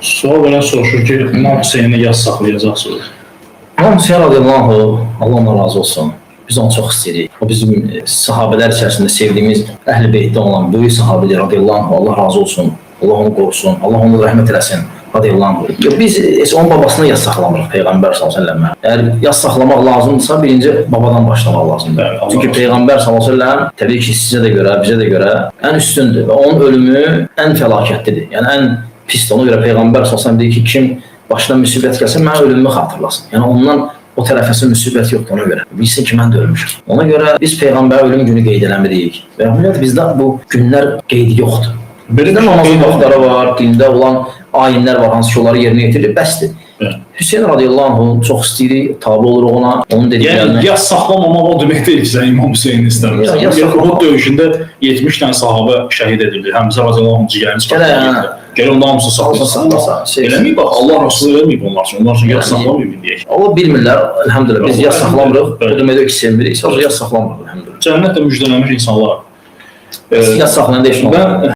Sual verən soruşur ki, İmam Hüseyni yaz saxlayacaqsınız. İmam Hüseyin radiyallahu anh, Allah ondan razı olsun. Biz onu çox istəyirik. O bizim sahabələr içərisində sevdiyimiz Əhl-i Beytdə olan böyük sahabədir radiyallahu anh. Allah razı olsun. Allah onu qorusun. Allah onu rəhmət eləsin radiyallahu anh. Yox, biz heç onun babasını yaz saxlamırıq Peyğəmbər sallallahu əleyhi və səlləm. Əgər yaz saxlamaq lazımdırsa, birinci babadan başlamaq lazımdır. Bəli, Allah Çünki razı olsun. Peyğəmbər sallallahu əleyhi və səlləm təbii ki, sizə də görə, bizə də görə ən üstündür və onun ölümü ən fəlakətlidir. Yəni ən pisdir. Ona görə Peyğəmbər sallallahu əleyhi və səlləm deyir ki, kim başına müsibət gəlsə, mənim ölümümü xatırlasın. Yəni ondan o tərəfəsi müsibət yoxdur ona görə. Bilsin ki, mən də ölmüşəm. Ona görə biz Peyğəmbər ölüm günü qeyd eləmirik. Və ümumiyyətlə bizdə bu günlər qeydi yoxdur. Belə Bizdə bir namazın şey vaxtları var, dində olan ayinlər var, hansı ki, onları yerinə yetirir, bəsdir. Bəli. Hüseyn radiyallahu anh çox istəyirik, tabe oluruq ona, onun dediklərini. Yəni yaz saxlamamaq o demək deyil ki, sən İmam Hüseyni istəmirsən. Yaz Yəni, saxlamaq- Uhud döyüşündə 70 dənə sahabə şəhid edildi. Həmzə radiyallahu anh ciyərini Gələ, çıxartdı. hə. Gələ onun hamısını saxlasın. Saxlasa, şey- Eləməyib bax, Allah Rəsulü eləməyib onlar üçün. Onlar üçün yaz Yəni- saxlamayıb indiyək. Allah bilmirlər, elhamdülillah. Biz Yox, yaz saxlamırıq. bəli. O demək deyil ki, sevmirik. Sadəcə yaz saxlamırıq, elhamdülillah. Cənnətlə müjdələnmiş insanlar. Yaz saxlayan da heç nə olmur. Mən